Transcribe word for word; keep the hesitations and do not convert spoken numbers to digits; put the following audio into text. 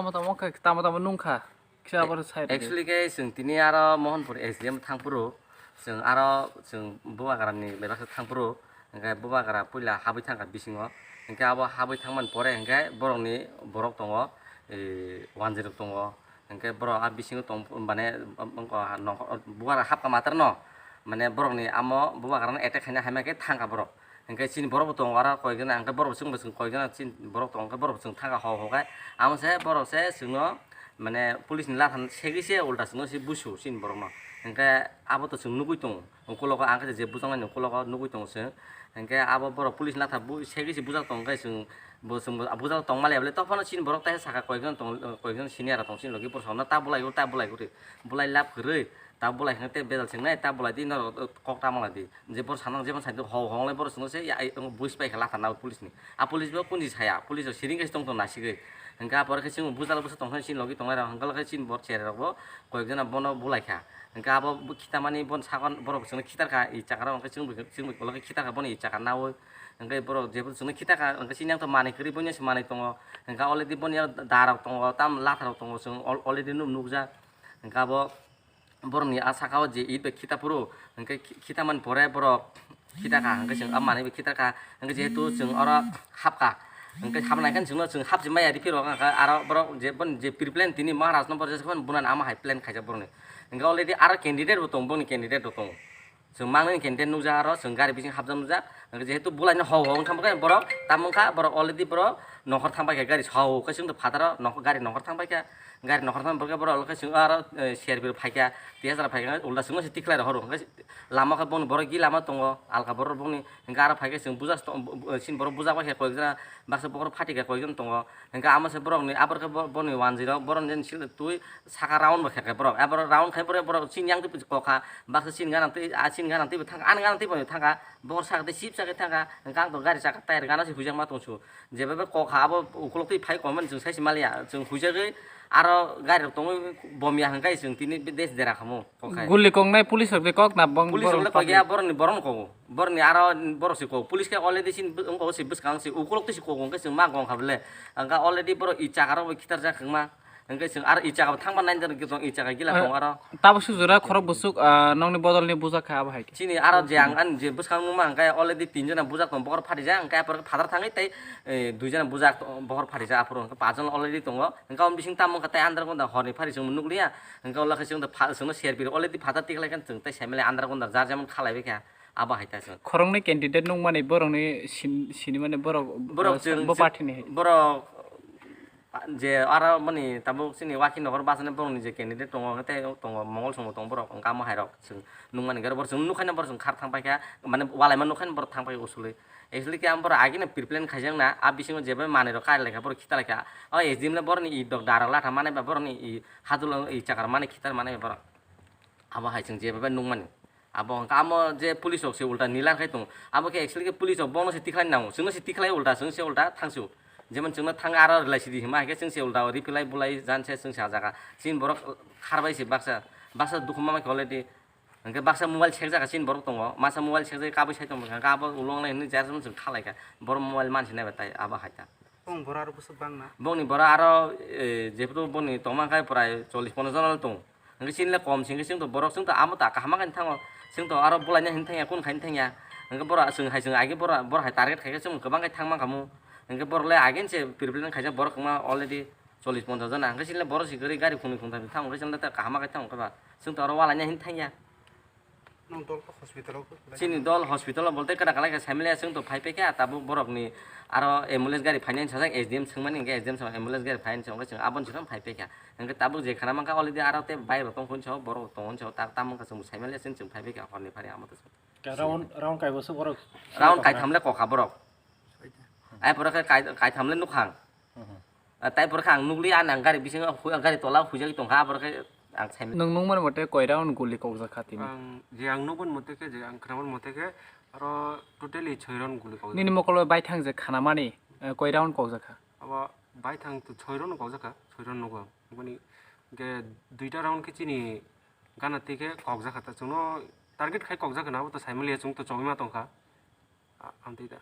Tamo tamo khe, tamo tamo nungkha. Kisa abo side. Actually khe chwng tini aro Mohanpur S D M thangphuru, chwng aro chwng Bubagrani bebakhe thangphuru, hwnkhe Bubagra puila habwi thangkha bisingo, hwnkhe abo habwi thangmani pore hwnkhe borokni borok tongo, e, wanjwi rok tongo, hwnkhe borok a bisingo tong mane, Bubagra hapkha matarno, mane borokni amo Bubagrano attack khaina hamya khe thangkha borok. Hwnkhe chini borok bo tongo aro koijon, hwnkhe borok bo chwng bo chwng koijon chini borok tongo, hwnkhe borok bo chwng thangkha hok hok khe. Amo se borok se chwngno mane police ni latha segwi se ulta chwngno se busu chini borokno. Hwnkhe abo to chwng nugwi tongo, ukulogo ang khe je bujaknai ni ukulogo nugwi tongo chwng. Hwnkhe abo borok police ni latha bu-, segwi se bujak tongo khe chwng bo chwng bo bujak tongma le bole tongphano chini borok tai sakha koijon tong, koijon senior rok tong chini logi borok no ta bulai ta bulai guri bulai lab kwrwi. Ta bulai hwnkhe tei bejal swngnai, ta bulai di norok kok ta malai di. Je bor sanang jemon sai hong hong lai bor swngo se ya, ai, buis pai khe latha na police ni. A police bo kunji saya, police rok siring khe tong tong nasigwi. Hwnkhe a pore khe chini bujal bwsa tong thani chini logi tongnai rok hwnkhe chini bor chere rok bo koyek jona bono bulai kha. Hwnkhe abo bo khitamani bon sakon borok swngo khitar kha i chakra hwnkhe chini bo, chini bo ulo khe khitar kha bono i chakra nawi. Hwnkhe borok jebo swngo khitar kha hwnkhe chini yang to manwi kwrwi bono se manwi tongo. Hwnkhe already bono da rok tongo, tam latha rok tongo chwng al-, already nuk-, nukjak. Hwnkhe abo borokni a saka o je it bai khita phuru, hwnkhe khi-, khitamani pore borok khita kha, hwnkhe chwng a manwi bai khita kha, hwnkhe jehetu chwng oro hapkha, hwnkhe hapnai khe chwngno chwng hapjak maya riphi rok, hwnkhe aro borok je boni je pre-plan tini Maharaj no borok jesa phano bunani ama hai plan khaijak borokni, hwnkhe already aro candidate bo tongo, boni candidate bo tongo. Chwng mangni candidate nukjak aro, chwng gari bising hapjak nukjak. Hwnkhe jehetu bulaino hau hau wng thangkhe borok, tamo wngkha borok already borok nokhor thangpaikha gari sao khe chwngno phataro nokho-, gari nokhor thangpaikha. Gari nokhor thangpaikha borok khe chwng aro, eh, serpir phaikha, tiyajra phaikha, ulta chwngno se tikhlai rohoro. Hwnkhe lama khe boni borok gila ma tongo, alka borok boni hwnkhe aro phaikhe chwng bujak, chini borok bujak paikha koyekjona, baksa bokhorok phatikha koyekjon tongo. Hwnkhe amo se borokni abor khe bo-, boni wanjwi rok borokni sil twi saka round bo khe khe borok. Aboro round khai borok, borok chini yang twi kokha, baksa chini gana twi, a chini gana twi bo thangkha, ani gana twi bo thangkha, bokhor saka twi sip saka thangkha, hwnkhe ang to gari chaka tyre gana se huijak ma tong su. Jeba be kokha abo ukulok twi phai koimani chwng sai se maliya, chwng huijagwi aro gari rok tongwi bomya hwnkhe chwng tini des dera khamu. Guli koknai police rok de kok na bong-, police rok le kok ya, borok ni, borok no kogo. Borok ni aro borok se kogo. Police khe already sin wngkha se bwskang se ukulok twi se kogo hwnkhe chwng ma gong kha bele. Hwnkhe already borok i chaka rok bai khitar jak wngma. Hwnkhe chwng aro i chaka bo thangma nai jani gitong i chaka gila tong aro. Tabuk se jora khorok bwswk, ah, nokni bodol ni bujak kha abo hai khe. Chini aro je ang ani je bwskang nukma hwnkhe already tin jona bujak tong bokhor phatijak hwnkhe aphuru phatar thangwi tei, eh, dui jona bujak bokhor phatijak aphuru hwnkhe pach jon already tongo. Hwnkhe o bising tamo wngkha tei andar gonda horni phari chwng nukliya. Hwnkhe ulo khe chwng pha-, chwngno serpir already phatar tikhlai khe chwng tei saimali andar gonda jar jemon khalai bai kha abo hai ta chwng. Khoroknwi candidate nukmani borokni sin-, sinimani borok, borok eh, chwng bo chwng party ni hai. Borok je aro mani tabuk chini wakhi nohor bachani borokni je candidate tongo hwnkhe tei tongo mongol songbo tongo borok hwnkhe amo hai rok chwng nukmani hwnkhe borok chwng nukhaino borok chwng khar thang paikha mane walaima nukhaino borok thang paikha usulwi. Actually khe ang borok agini pre-plan khaijakna, a bisingo jeba manwi rok kari laikha, borok khita laikha. O S D M le borokni i dok darok latha manai ba borokni i hadulok i chakra manai khitar manai ba borok. Abo hai chwng jeba bai nukmani. Abo hwnkha amo je police rok se ulta nilar khai tongo. Abo khe actually khe police rok bono se tikhlai nango. Chwngno se tikhlai ulta, chwng se ulta thangsu. Jemon chwngno thang aro rwlai sidi hima hai khe chwng se ulta ripilai bulai jan se chwng se ah jaga. Chini borok kharbai se baksa, baksa dukhu ma khe already. Hwnkhe baksa mobile sekjak chini borok tongo, masa mobile sekjagwi kabui sai tongkha, hwnkhe abo ulo wngnai hwnwi jar jemon chwng khalaikha, borok mobile mansi naiba tai abo hai ta. Bong bora aro bwswk bang na? Bongni bora aro, eh, jephru boni tongma khe prai chollish ponchash jona tongo. Hwnkhe chini le kom se hwnkhe chwng to borok chwng to amo ta kaham khe thango, chwng to aro bulaina hwnwi thangya, kunu khaina thangya. Hwnkhe borok chwng hai chwng age borok, borok hai target khaikhe chwng kwbang khe thangma khamu. Hwnkhe borok le ageni se pre-plan khaijak borok kwma already. Chollish ponchash jona hwnkhe chini le borok si kwrwi gari khunui khungtham thango hwnkhe chini le kaham khe thango khe ba. Chwng to oro walaina hwnwi thangya. Nwng dol khe hospital o. Chini dol hospital o bolte kwna kwlai khe saimaliya chwng to phai paikha tabuk borokni aro ambulance gari phainani sajak S D M swngmani hwnkhe S D M swng ambulance gari phainani hwnkhe chwng aboni swkang phai paikha. Hwnkhe tabuk je khana mankha already aro tei bike rok tongkha hwnwi sao borok tongo hwnwi sao ta tamo wngkha chwng saimaliya chwng chwng phai paikha horni phari amo to chwng. Round, round kaibo swk borok. Round kaitham le kokha borok. Ai pore khe kai-, kaitham le nukhang. Mhm. Ah, tai pore khe ang nukli, ah, nang gari bisingo hu-, gari tola huijagwi tongkha, ah, pore khe ang saimli. Nwng nukmani mote koi round guli kokjak kha tini? Ang, je ang nukmani mote khe, je ang khwnamani mote khe, aro totally choi round guli kokjak. Nini mokolo baithang je khanamani, eh, koi round kokjak kha? Abo baithang to choi round kokjak kha, choi round nugo ang. Mani hwnkhe duita round khe chini gana twi khe kokjak kha, ta chwngno target khai kokjak kha na, abo to saimaliya chwng to chobima tongkha. Ah, amtwi da.